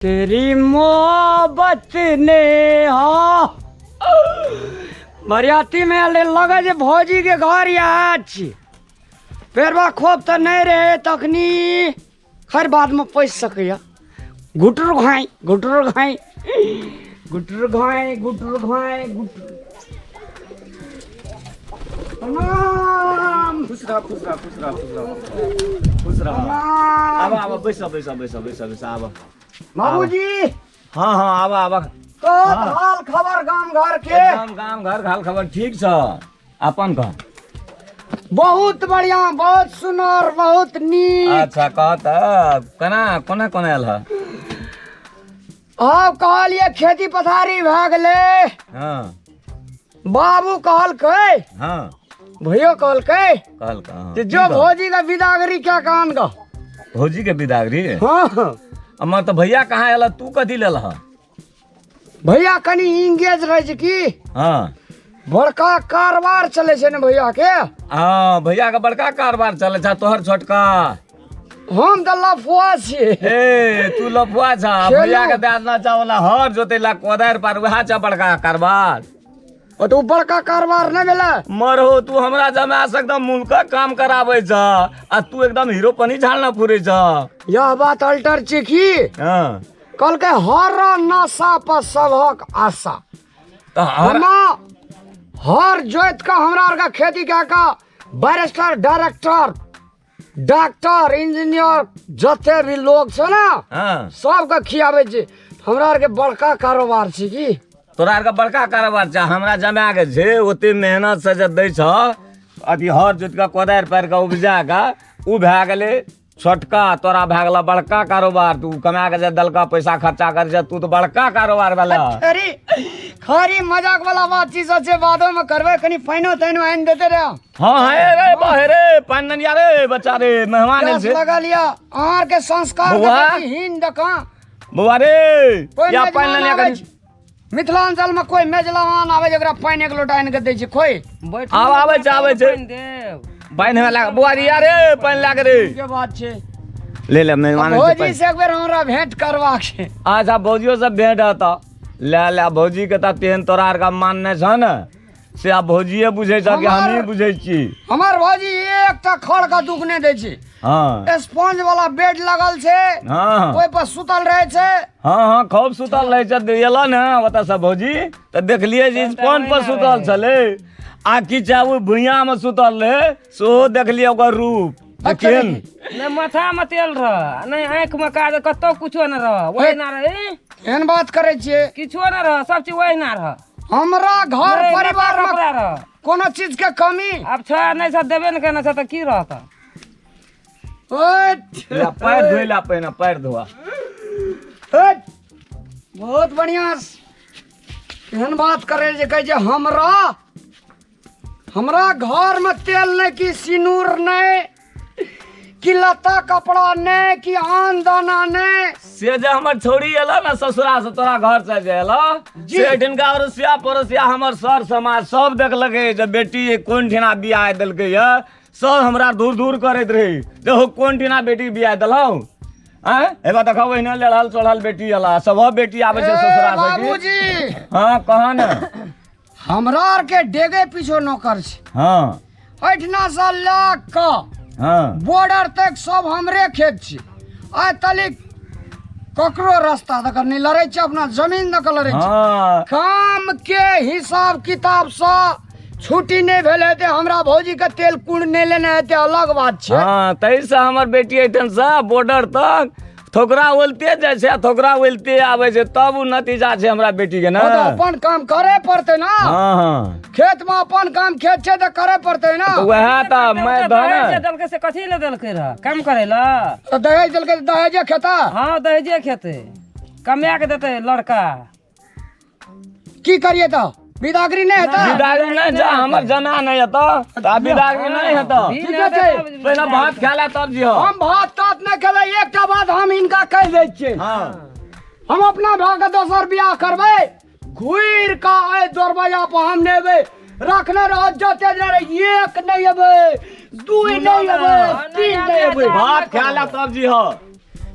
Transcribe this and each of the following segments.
तेरी मोहब्बत ने हाँ बरियाती में आयल रहे, लगे जे भौजी के घर इएह छी। पेरबा खोप तऽ नहि रहे तखनी, खैर बादमे पैसि सकैए। घुटुर घाइ घुटुर घाइ घुटुर घाइ घुटुर घाइ घुटुर। प्रणाम। खुश रह, खुश रह, खुश रह, खुश रह, खुश रह। प्रणाम। आब आब, बैस बैस बैस बैस बैस, आब। बाबूजी। हाँ हाँ, आब आब। कत हाल खबर गाम घर के? एकदम गाम घर हाल खबर ठीक छ, अपन कह। बहुत बढ़िया, बहुत सुनर, बहुत नीक। अच्छा कह त, केना कोना कोना आयल ह? आब कहलिए खेती पथारी भए गेलै। हाँ। बाबू कहलकै। हाँ। भैयो कहलकै। कहलकै, हाँ। जे की जो कहल? भौजी के बिदागरी क्या कान का। भौजी के बिदागरी? हाँ। अमर तऽ भैया कहाँ आयल, तू कथी लेल ह? भैया कनि इंगेज रहै छै की। हाँ। बड़का कारोबार चलै छै ने भैया के। हाँ, भैया के बड़का कारोबार चलै छै, तोहर छोटका। हम तऽ लफुआ छियै। ए तू लफुआ छा? खेलू। भैया के दए देना चावला हर जोतैला कोदारि पर, वएह छ बड़का कारोबार। ओ तऽ ओ बड़का कारोबार नहि भेलै? मरहो, तू हमरा जमा से एकदम मुल्कक काम कराबै छ आ तू एकदम हीरो पनी झाड़ना फुरै छ। यह बात अल्टर छै की। हाँ। कहलकै हर नशा पर सबहक आशा। तऽ हर हमा हर जोति के हमरा आरके खेती कए कऽ बैरिस्टर, डायरेक्टर, डॉक्टर, इंजीनियर जते भी लोग छै ने, हाँ, सबके खियाबै छै। हमरा आरके बड़का कारोबार छै की। तोरा आरके बड़का कारोबार छै, हमरा जमा के छै ओते मेहनत से जे दै छ अथी हर जोति के कोदारि पारि के उपजा के, उ भए गेलै छोटका, तोरा भए गेल बड़का कारोबार। तू कमा के जे देलका पैसा खर्चा कर छै, तू तऽ बड़का कारोबार वाला। खरी खरी मजाक वाला बात चीज छै, बादो में करबै। कनि पानिओ तानिओ आनि देते रहे। हाँ हाँ, ए रे बहे रे, पानि ननिया रे, बच्चा रे, मेहमान आयल प्यास छै। लगल या अहाँ के संस्कार बौआ। देखै छी हीन जकाँ। बौआ रे, कोइ या पानि मेजबान ननिया आबै कनि। छै, मिथिलांचल में कोई मेजलावान आबै छै ओकरा पानि एक लोटा आनि के दै छै कोई? आब आबै छै, आबै छै। पानि हेबे लाग बौआ रे, या रे पानि लाग रे। के बात छै। ले ले, मेहमान आयल छै भौजी पानि। से एक बेर हमरा भेंट करबाक छै। अच्छा, भौजियो सब भेंट हत, ले ले। भौजी के तऽ तेहन तोरा आरके मानने छ ने, से आब भौजिए बुझै छ कि हमही बुझै छी। हमर भौजी एकटा खड़ के दुख नहि दै छै। हाँ। स्पंज वाला बेड लगल छै। हाँ। ओहि पर सुतल रहै छै। हाँ हाँ, खूब सुतल रहै छै। एलऽ ने ओतऽ से भौजी तऽ देखलियै जे स्पंज पर सुतल छलै आ किछु ओ भुइयाँमे सुतल रहै, सेहो देखलियै ओकर रूप केहन। नहि माथामे तेल रह, नहि आँखिमे काज, कतौ कुछो नहि रह, ओहिना रहै। एहन बात करै छियै? किछो नहि रह, सब चीज ओहिना रह। हमरा घर नहि, परिवार कपड़ा में रह। कोनो चीज के कमी आब छ नहि छ, देबे ने केने छ तऽ की रहत? हट। ला, पैर धोइ ला पहिने, पैर धोआ। हट। बहुत बढ़िया। एहन बात करे जे कहै छै हमरा हमरा घर में तेल नहीं कि सिनूर नहीं कि लत्ता कपड़ा नहीं कि आन दाना नहीं। से जे हमर छौड़ी एलो ने ससुरा से तोरा घर से जे एलो, से एहिठिनका अड़ोसिया पड़ोसिया हमर सर समाज सब देखलकै जे बेटी कोन ठिना बियाह देलकै ये। सब हमरा दूर दूर करैत रही जे हो कोन ठिना बेटी बियाह देलहुँ आँय। हेबा देखो, ओहिना लड़ल चढ़ल बेटी एला, सब बेटी आबै छै ससुरा से की? बाबूजी। हाँ, कहा ने। हमरा आर के डेगे पीछो नौकर छै। हाँ। एहिठिना से लऽ कऽ हाँ बॉर्डर तक सब हमरे खेत छै। आइ तलिक ककरो रास्ता दऽ कऽ नहि लड़ै छै, अपना जमीन दऽ कऽ लड़ै छै। हाँ। काम के हिसाब किताब से छुट्टी नहि भेल हेतै, हमरा भौजी के तेल कुंड नहि लेने हेतै, अलग बात छै। हाँ, ताहिसँ हमर बेटी एहिठाम से बॉर्डर तक थोकरा ओलते जाइ छै आ थोकरा ओलते आबै छै, तब ओ नतीजा छै हमरा बेटी के ने। हँ, तऽ अपन काम करे पड़तै ना। हाँ हाँ। खेत में अपन काम खेत छै तऽ करे पड़तै ना। तऽ वएह तऽ मैं दह ने दहेज देलकै से कथी लए देलकै रह? काम करै लए। तऽ दहेज देलकै तऽ दहेजे खेता। हाँ, दहेजे खेतै, कमा के देतै लड़का। की करिए तऽ बिदागरी नहि हेतै? बिदागरी नहि जा, हमर जना नहि हेतौ तऽ बिदागरी नहि हेतौ। ठीक छै। पहिने भात खा ले तब जिहो। हम भात तात नहि खेबै। एकटा बात हम हिनका कहि दै छियै। हाँ। हम अपना भाय के दोसर बियाह करबै, घुरि कऽ एहि दरवाजा पर हम नहि एबै। रखने रह जते रहे, एक नहि एबै, दू नहि एबै, तीन नहि एबै। भात खा ले तब जिहो।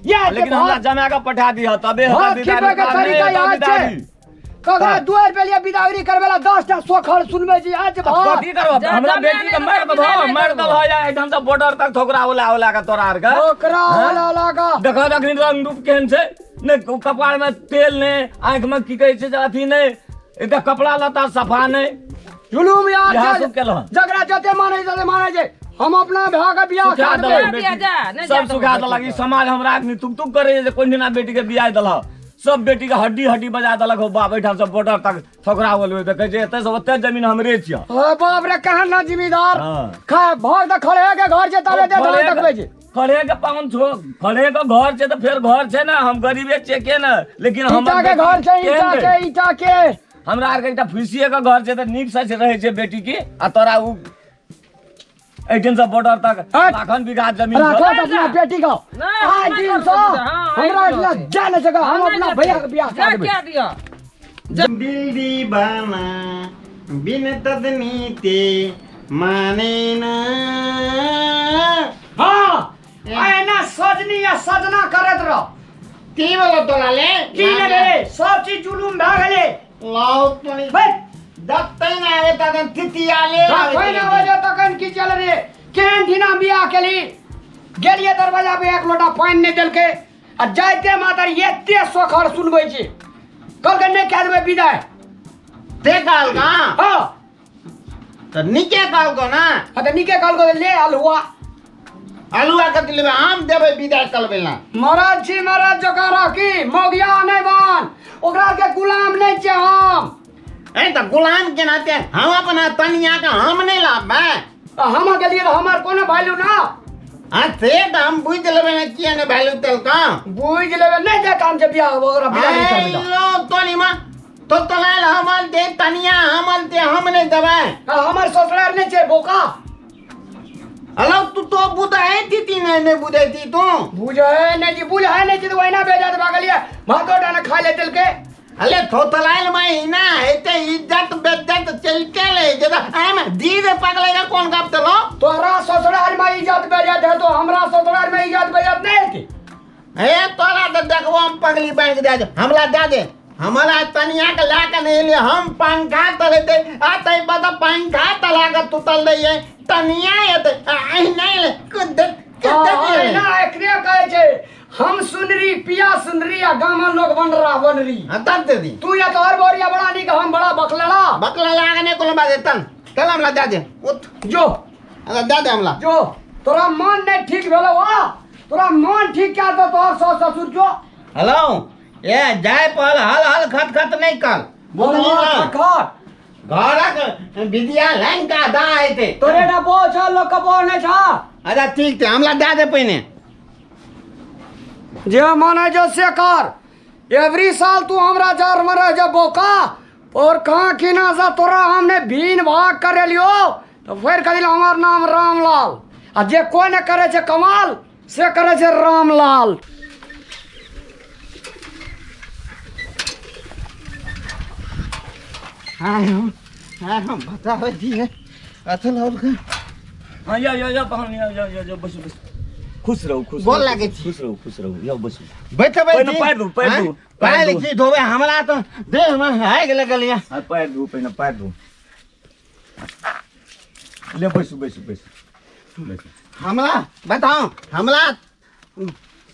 या लेकिन हमरा जमा के पठा दिह तबे भात हमरा विदाई खिबै के तरीका नहि याद हेतौ छै। विदाई। ककरा हाँ। दुआरि पे लिए बिदागरी करबे ला 10 टा सोखर सुनबै छी आज भात कथी करब जा, हमरा जमा बेटी के नहि मारि देबौ, देबह विदाई नहि मारि करबौ। देलह या एहिठाम से बॉर्डर तक ठोकरा ओला ओला के तोरा आर के ओकरा हाँ? वाला लागा देखऽ अखनी रंग रूप केहन छै नहि कपार में तेल नहि आँखि में की कहै छै जे अथी नहि एकटा कपड़ा लत्ता सफा नहि जुलूम यार इएह छै। सब केलहन। जकरा जते मानै तते मानै छै हम अपना भाय के बियाह सुखा कर देलक देबै। बियाह बेटी। जा, नहि सब जा तऽ सुखा बेटी देलक ई के। समाज हमरा अखनी तुक तुक करे जे कोन दिना बेटी के बियाह देलक सब बेटी के हड्डी हड्डी बजा देलक हो बाप एहिठाम से बॉर्डर तक ठोकरा बोलबै तऽ कहै छै एतऽ से ओते जमीन हमरे छियै ओ बाप रे केहन ना जिम्मेदार हाँ। खा भाग तऽ खड़े के घर छै तबे दे धान देखबै छै खड़े के पाहुन छो खड़े के घर छै तऽ फेर घर छै ने हम गरीबे छियै के ने लेकिन हमर ईटा के बेटी घर छै केहन ईटा रहै? के ईटा के हमरा आरके एकटा फुसिए के घर छै तऽ नीक से रहै छै बेटी के आ तोरा उ एहिठाम से बॉर्डर तक हट। लाखन बीघा जमीन राखो छौ। तऽ अपना बेटी के नहि, आइ हम दिन नहि से करबै, हाँ, आइ हमरा दिन एकला से। जा नहि सकै हम अपना भैया के बियाह जा कर देबै क्या दिया दिल दीवाना बिन तदनी ते माने ना हाँ एना सजनी या सजना करैत रह की बोलो तोला ले की ने भेलै सब चीज जुलूम भए गेलै लाओ तोनी बैठ दत्तै ना आवे तदन तितियाले तखन आबै जे तखन की चल रे केहन ठिना बियाह केली गेलियै दरवाजा पे एक लोटा पानि नहि देलकै आ जाइते मातर एते सोखर सुनबै छी कहलकै नहि कए देबै विदाइ ते कहल का हँ त नीके कहल को ना हाँ तऽ नीके कहलकै ले अलुआ अलुआ कथी लेबै हम देबै विदाई कलबै ना मरद छी मरद जकाँ राखी मौगिया नहि बन ओकरा के गुलाम नहि छियै हम ए त गुलाम के नाते हम अपना तनिया के हम नहीं लाबे आ हम गेलियै तऽ हमर कोनो वैल्यू ना हाँ से त हम बुझ लेबै ना किया ने वैल्यू तेल का बुझि लेबै नहि जे काम छै बियाह ओकरा बियाह नहि करबै तऽ। लो तोनी मां तो तोलाल हमल दे तनिया हमल दे हम नहीं देबै आ हमर ससुरार नहि छै बोका हेलो तू तो बुझै थी ती नहीं नहीं बुझै थी तू बुझै नहि छी बुझै नहि छी तऽ ओहिना बेजात भए गेलियै भातो डाना खा ले देलकै अले थोथलाइल महीना हेते इज्जत बेज्जत चलते ले जे एमे दीद पगलेगा कौन गप तलो तोहरा ससुरार में इज्जत बेजात हेतो हमरा ससुरार में इज्जत बेजात नहि हेतै हे तोरा तो देखबो हम पगली बन के दे दे हमला दे दे हमारा तनिया के ला के नहीं ले हम पंखा तले दे आ तई बता पंखा तला के तू तल दे ये तनिया ये ते आ नहीं ले कुद कुद हाँ, ना एकरे कहै छै हम सुनरी पिया सुनरी आ गामन लोग बनरा बनरी हां तब दे दी तू या तोहर बोरिया बड़ा नीक हम बड़ा बकलड़ा बकला लागने कोनो बात तन चल हमला दे दे उठ जो अरे दे दे हमला जो तोरा मन नहीं ठीक भेलो वा तोरा मन ठीक क्या तो तोहर सास ससुर जो हेलो ए जाय पहल हल हल खत खत नहीं कल बोल खट घरक विद्या लंका दा हेतै तोरे ना बो छ लोग के बो नहीं छ अच्छा ठीक छै हमला दए दे पहिने जे मन है जो से कर एवरी साल तू हमरा जर में रह जा बोका और कहाँ खिना से तोरा हमने भीन भाग करे लियो तो फिर कह हमार नाम रामलाल आ जे कोई ने करे छे कमाल से करे छे रामलाल हाँ हम हाँ हम बताबै छी अथल होल के हाँ या या या पाहुन या या या या बैसू बैसू खुश रहू खुश गोर रहू, लागै छी। खुश रहू खुश रहू यौ बैसू बैठबै पहिने छी पैर धो, पैर हाँ? धो, पैर पैर धो। की धोबै हमरा तऽ देह मे आगि लगल यऽ हाँ पैर धो पहिने पैर धो ले बैसू बैसू बैसू बैसू हमरा बताओ हमरा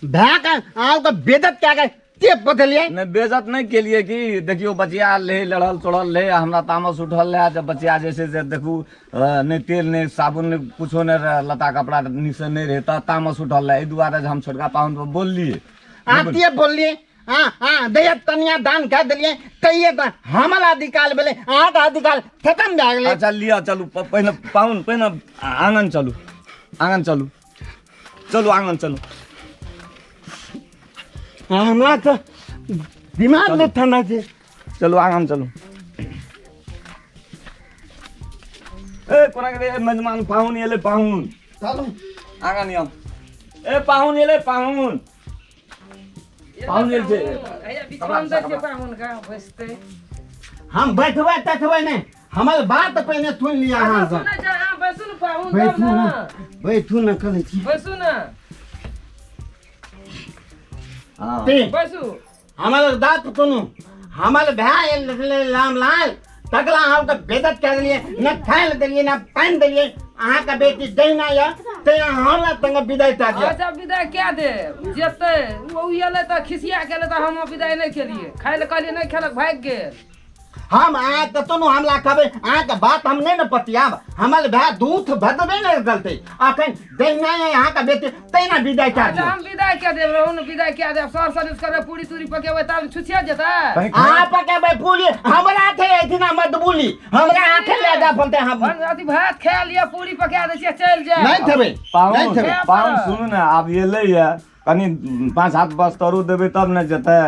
भए के अहाँके बेदत कए के ते बदलियै नहि बेजत नहि केलिए कि देखियौ बचिया ले लड़ल चढ़ल ले हमरा तामस उठल रहे जब बचिया जे छै से देखू नहि तेल नहि साबुन नहि कुछो नहि रहै लत्ता कपड़ा नीकसँ नहि रहै तऽ तामस उठल रहै एहि दुआरे जे हम छोटका पाहुन पर बोललियै अहाँ ते बोललियै हाँ हाँ दैया तनिया दान कए देलियै तैये तऽ हमर अधिकार भेलै अहाँके अधिकार खतम भए गेलै अच्छा लिअ चलू पहिने पाहुन पहिने आङन चलू आङन चलू चलू आङन चलू हमरा तऽ दिमाग नहि ठंडा छै चलू आङन चलू ए कोना के रे मेजमान पाहुन एलै पाहुन चलू आङन यौ ए पाहुन एलै पाहुन पाहुन एल छै हैया बिछौन दै छियै पाहुन के बैसतै हम बैठबै तठबै नहि हमर बात पहिने सुनि लिअ अहाँ सब सुनै छै अहाँ बैसू ने पाहुन तब बैठू ने ने बैठू ने कहै छी बैसू ने हाँ। तीन बैसू। हमर बात सुनू, हमर भाय आयल छलै रामलाल, तकला अहाँके बेदत कए देलियै, न खाय लए देलियै न पानि देलियै। अहाँके बेटी जहिना यऽ तहिना हमरा संगे विदाइ कए दिअ। अच्छा विदाइ कए दे, जेतै ओ एलै तऽ खिसिया गेलै तऽ हम विदाइ नहि केलियै, खाय लए कहलियै नहि खेलक, भागि गेल। हम अहाँके सुनू, हमला कहबै अहाँके बात हम नहि ने पतियाब। हमर भाय दूध भदबे नहि गलतै, अखन जहिना यऽ अहाँके बेटी तहिना विदाइ कए अच्छा दिअ। हम विदाइ कए देब, रहू ने, विदाइ कए देब। सर सनिस करबै, पूरी तूरी पकेबै तब छुछिया जेतै। कहीं खाना अहाँ पकेबै पूरी, हमरा हाथे एहिठिना मत बोली, हमरा हाथे लए जा पड़तै। हम अथी भात खा लिअ, पूरी पका दै छियै, चलि जायब। नहि खेबै, नहि पाहुन खेबै। पाहुन सुनू ने, आब एलै ये, कनि 5 हाथ बस्तरो देबै तब ने जेतै,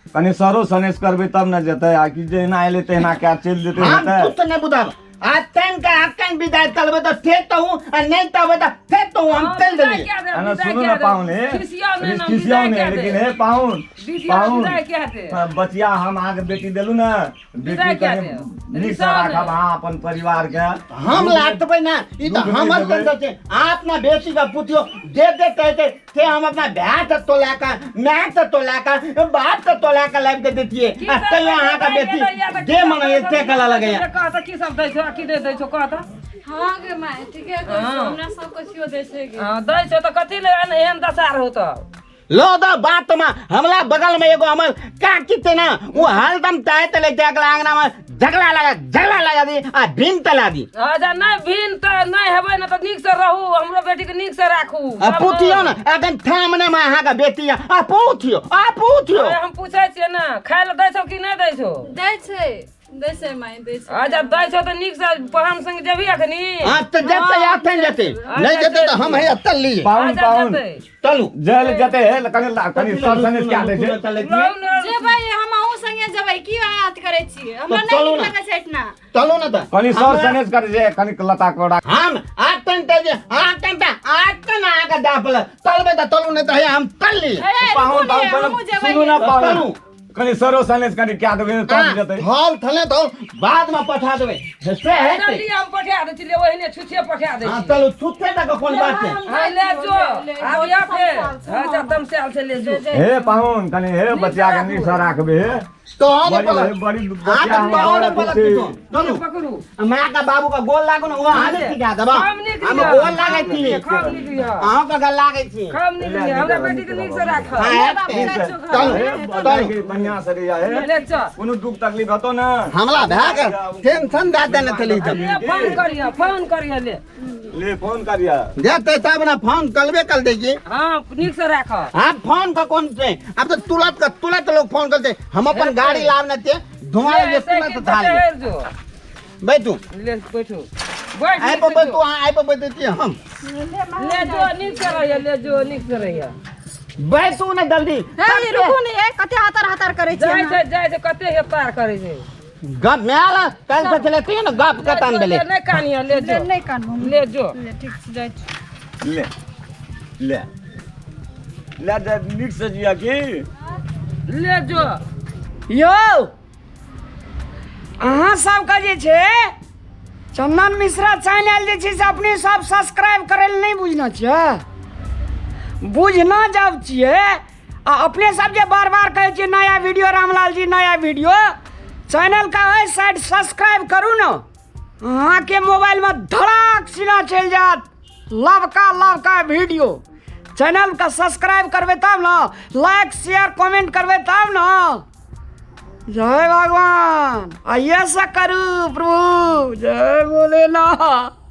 कनि सरो सनेस करबै तब ने जेतै, आ कि जहिना एलै तहिना कए चलि जेतै हम हेतै? कुछ नहि बुझब। आ तैन के अखन विदाइ चलबै तऽ फेर तहु, आ नहि तबै तऽ फेर तहु, हम चलि देलियै। एना सुनू ने पाहुन, हे खिसियाउ नहि, लेकिन हे पाहुन, पाहुन बचिया, हम अहाँके बेटी देलहुँ ने, बेटी विदाइ कए कनि देब। नीकसँ रिसाउ राखब नहि। अहाँ अपन परिवारके। हम लागतबै ना, ई तऽ दूध नहि हमर देबै। टेंशन छै। अहाँ अपना बेटी के पुतियो दे दे कहते से हम अपना भाय से तोला के, my से तोला के, बाप से तोला के लाबि के देतियै, की आ सब तैयो अहाँके दै बेटी दैया तऽ की जे सब मन होइए से कला लगैया। कह तऽ की सब दै छौ आ की नहि दै छौ, कह तऽ। हाँ गे my, ठीके कहै छौ, हाँ। हमरा सब कछियो दै छै गे। हाँ, दै छौ तऽ कथी लए एहन दशा रहौ तऽ? लो द बात में हमला बगल में एगो हमर काकी थे ना, वो हरदम चाहे तले जाकला आंगना में झगड़ा लगा, झगड़ा लगा दी आ भीम तला दी। अच्छा नहीं भीन तऽ नहीं हेबै ने तऽ नीक से रहू, हमरो बेटी के नीक से राखू। आ पूछियो ना अखन थामने में अहाँ का बेटी आ पूछियो, आ पूछियो। अरे हम पूछै छियै ने, खाय लए दै छौ कि नहि दै छौ? दै छै, दै छै माय, दै छै। अच्छा दै छौ तऽ नीक से पहन संग जेबही अखनी? हां तऽ जेतै, अखन जेतै, नहि जेतै तऽ हम है तल्ली। पाहुन अच्छा, पाहुन जेतै। चलू जेल जेतै, हे कनि कनि सर सनेस कए दै छै। रहू ने। जेबै हम अहूँ संगे जेबै, की बात करै छियै, हमरा तऽ नहि चलू नीक ने। लगै छै एहिठिना। चलू ने तऽ कनि सर सनेस कर जे कनि लता कोड़ा। हम अखन तऽ जे अखन तऽ अखन अहाँके दापल तलबै तऽ तलू, नहि तऽ हे हम तल्ली। हे, रुकू पाहुन ने, पाहुन हमहूँ जेबै। सुनू ने पाहुन, चलू। कनि सरो सनेस कनि कए देबै तब जेतै। थल थले तो बाद में पठा देबै से हेतै। जल्दी हम पठा दै छी, ले ओहिने छुछे पठा दै हाँ छी। चलू, छुट्टे तक कोन बात छै? हाँ ले जो, आब या फेर। अच्छा तमसायल छै, ले जो। हे पाहुन कनि हे बचिया के नीक से राखबै हे। तो बड़ी पलक बड़ी हाँ बचिया तो हमरा तोहरे पलक छै। चलू पकड़ू। माँ का बाबू का गोल लागू ने, वो अहाँ नहि सिखा देबा। हम नीक हम लिअ। गोल लागै छी, खाम नीक लिअ। अहाँ के गल लागै छी। खाम नीक लिअ, हमरा बेटी के नीक से राख। हाँ, बाबू, हेतै। जाइ छौ घर। चलू हे चलू बचिया बढ़िया से रहिया हे, ले चल। कोनो दुख तकलीफ हेतौ ने हमला भए गेल, टेंशन दए देने छली तब। ले फोन करिय, फोन करिय ले। ले फोन करिया। जेतै तब ने फोन करबे कर दै छी। हाँ नीक से राख। आब फोन का कोन छै, आब तऽ तुरंत का तुरंत लोग फोन करते। हम अपन गाड़ी लाबने छियै, धुआं ले जे तुरंत साइकिल धार पर ले। चढ़ि जो। बैठू। ले बैठू, बैठ। आइ नीक पर से बैठू, जो। अहाँ आइ पर बैठे छी हम। ले जो नीक से रहिया, ले जो नीक से रहिया। बैठू ने जल्दी। हे, रुकू ने, हे, कते हतर हतर करै छियै जाइ अहाँ? छै, जाइ छै, कते हेतार करै छै। गप मेल काल्हि से छलै तैयो ने गप ले कतन जो, भेलै। ले, नहि कानिया, ले ले, जो। नहि कानू। ले जो। ले, ठीक छै, जाइ छी। ले ले ले जा, नीक से जिया की। ले जो। यौ अहाँ सबके जे छै चंदन मिश्रा चैनल जे छै से अपने सब सब्सक्राइब करै लए नहि बुझना छियै, बुझना जब छियै आ अपने सब जे बार बार कहै छियै नया वीडियो रामलाल जी नया वीडियो, चैनल का ओहि साइड सब्सक्राइब करू ने, अहाँके मोबाइलमे धड़ाक सीना चलि जायत लवका लवका वीडियो। चैनल का सब्सक्राइब करबै तब ने, लाइक शेयर कमेंट करबै तब ने। जय भगवान, आइए से करू प्रभु, जय भोलेनाथ।